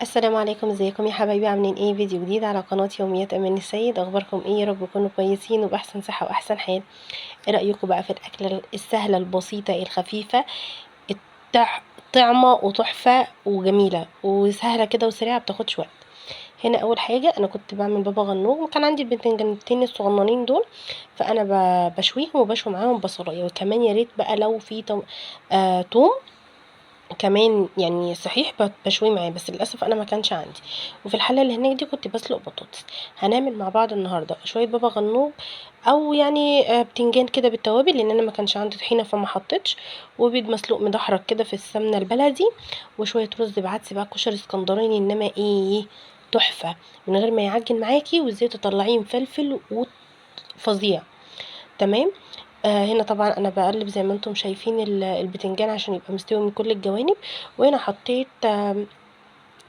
السلام عليكم، ازيكم يا حبايبي؟ عاملين ايه؟ فيديو جديد على قناة يوميات أماني السيد. اخباركم ايه؟ يا رب تكونوا كويسين وباحسن صحة واحسن حال. ايه رأيكم بقى في الاكلة السهلة البسيطة الخفيفة طعمة وتحفة وجميلة وسهلة كده وسريعة، بتاخدش وقت. هنا اول حاجة انا كنت بعمل بابا غنوج، وكان عندي البتنجانتين الصغننين دول، فانا بشويهم وبشوي معاهم بصلايه، وكمان يا ريت بقى لو في توم كمان، يعني صحيح بشوية معاه، بس للاسف انا ما كانش عندي. وفي الحلة اللي هناك دي كنت بسلق بطاطس. هنعمل مع بعض النهارده شوية بابا غنوج، او بتنجان كده بالتوابل، لان انا ما كانش عندي طحينه فما حطيتش، وبيض مسلوق مدحرج كده في السمنة البلدي، وشوية رز بعدس بقى كشري اسكندراني، انما ايه تحفة من غير ما يعجن معاكي، وازاي تطلعيه مفلفل وفظيع. تمام. هنا طبعا انا بقلب زي ما انتم شايفين البتنجان عشان يبقى مستوي من كل الجوانب. وهنا حطيت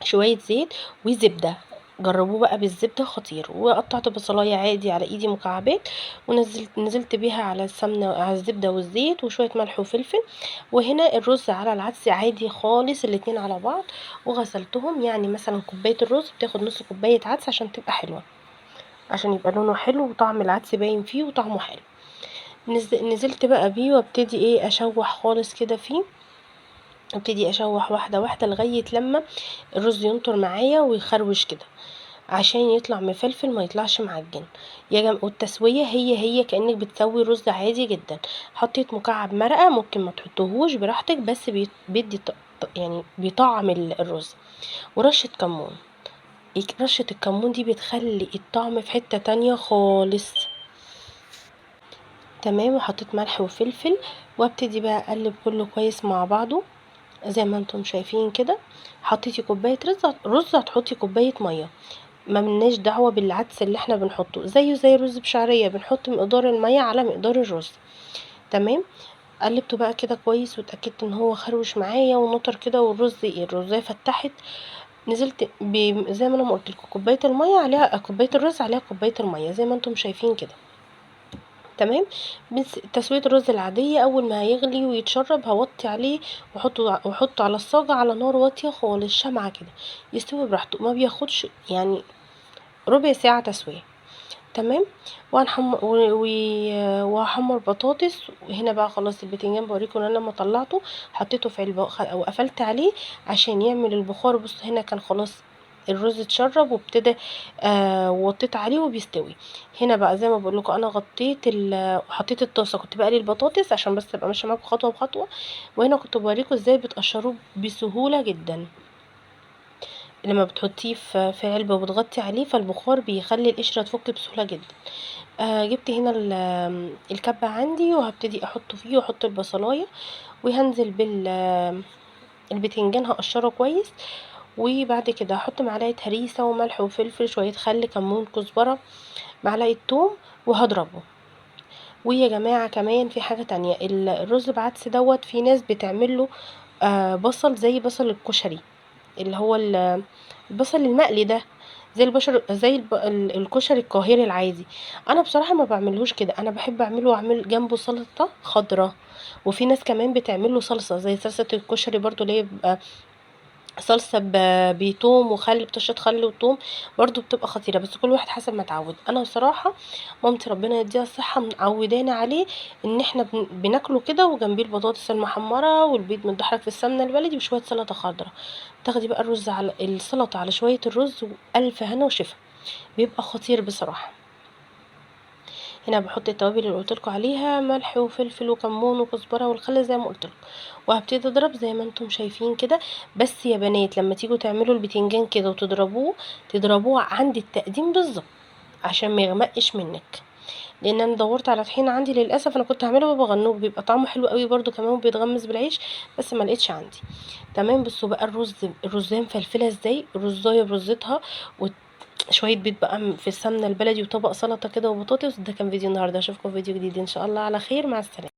شوية زيت وزبده، جربوه بقى بالزبده خطير. وقطعت بصلايه عادي على ايدي مكعبات، نزلت بيها على السمنة على الزبدة والزيت وشوية ملح وفلفل. وهنا الرز على العدس عادي خالص، الاتنين على بعض، وغسلتهم. يعني مثلا كوباية الرز بتاخد نص كوباية عدس عشان تبقى حلوة، عشان يبقى لونه حلو وطعم العدس باين فيه وطعمه حلو. نزلت بقى بيه وابتدي اشوح خالص كده فيه، ابتدي اشوح واحدة واحدة لغاية لما الرز ينطر معايا ويخروش كده، عشان يطلع مفلفل ما يطلعش معجن يا جماعة. والتسويه هي هي كانك بتسوي رز عادي جدا. حطيت مكعب مرقه، ممكن ما تحطوهوش براحتك، بس بيدي يعني بيطعم الرز. ورشه كمون، رشه الكمون دي بتخلي الطعم في حتة تانية خالص. تمام. وحطيت ملح وفلفل، وابتدي بقى اقلب كله كويس مع بعضه زي ما انتم شايفين كده. حطيتي كوباية رز هتحطي كوباية مية، ما ملناش دعوه بالعدس اللي احنا بنحطه، زيه زي الرز بشعريه، بنحط مقدار المية على مقدار الرز. تمام. قلبته بقى كده كويس، واتاكدت ان هو خروش معايا ونطر كده، والرز الرزايه فتحت. نزلت زي ما انا ما قلت لكم، كوباية المية عليها كوباية الرز عليها كوباية المية زي ما انتم شايفين كده. تمام. بس تسويه الرز العادية، اول ما هيغلي ويتشرب هوطي عليه وحطه على الصاجه على نار واطية خالص، شمعة كده، يستوي براحته، ما بياخدش يعني ربع ساعة تسويه. تمام. وهحمر بطاطس. وهنا بقى خلاص البتنجان بوريكم ان انا لما طلعته حطيته في علبة وقفلت عليه عشان يعمل البخار. بصوا هنا كان خلاص الرز اتشرب وابتدى، وطيت عليه وبيستوي. هنا بقى زي ما بقول لكم انا غطيت وحطيت الطاسه، كنت بقلي البطاطس عشان بس ابقى ماشية معاكم خطوة بخطوة. وهنا كنت بوريكم ازاي بتقشروه بسهولة جدا، لما بتحطيه في علبة وبتغطي عليه فالبخار بيخلي القشرة تفك بسهولة جدا. جبت هنا الكبه عندي وهبتدي احطه فيه، واحط البصلايه، وهنزل البتنجان هقشره كويس. وبعد كده هحط معلقه هريسه وملح وفلفل، شوية خل، كمون، كزبره، معلقه توم، وهضربه. ويا جماعة كمان في حاجة تانية، الرز بعدس دوت في ناس بتعمله، بصل زي بصل الكشري، اللي هو البصل المقلي ده، زي البشر، زي الكشري القاهري العادي. انا بصراحة ما بعملهوش كده، انا بحب اعمله واعمل جنبه سلطة خضراء. وفي ناس كمان بتعمله صلصه زي صلصه الكشري برضو، اللي هي بيبقى صلصه بتوم وخل، بطشه خل وتوم، برضو بتبقى خطيرة، بس كل واحد حسب ما اتعود. انا بصراحة مامتي ربنا يديها الصحة معودانا عليه، ان احنا بناكله كده وجنبيه البطاطس المحمره والبيض متدحرج في السمنة البلدي وشوية سلطة خضراء. تاخدي بقى الرز على السلطة على شوية الرز، والف هنا وشفا، بيبقى خطير بصراحة. هنا بحط التوابل اللي قلت لكم عليها، ملح وفلفل وكمون وكزبره والخل زي ما قلت لكم، وهبتدي اضرب زي ما انتم شايفين كده. بس يا بنات لما تيجوا تعملوا البتنجان كده وتضربوه، تضربوه عند التقديم بالظبط عشان ما يغمقش منك، لان انا دورت على طحينه عندي للاسف، انا كنت هعمله بابا غنوج بيبقى طعمه حلو قوي برده كمان وبيتغمس بالعيش، بس ما لقيتش عندي. تمام. بصوا بقى الرزايه مفلفله ازاي، الرزايه برزتها وشوية بيض بقى في السمنة البلدي وطبق سلطة كده وبطاطس. ده كان فيديو النهارده، اشوفكم في فيديو جديد ان شاء الله على خير. مع السلامة.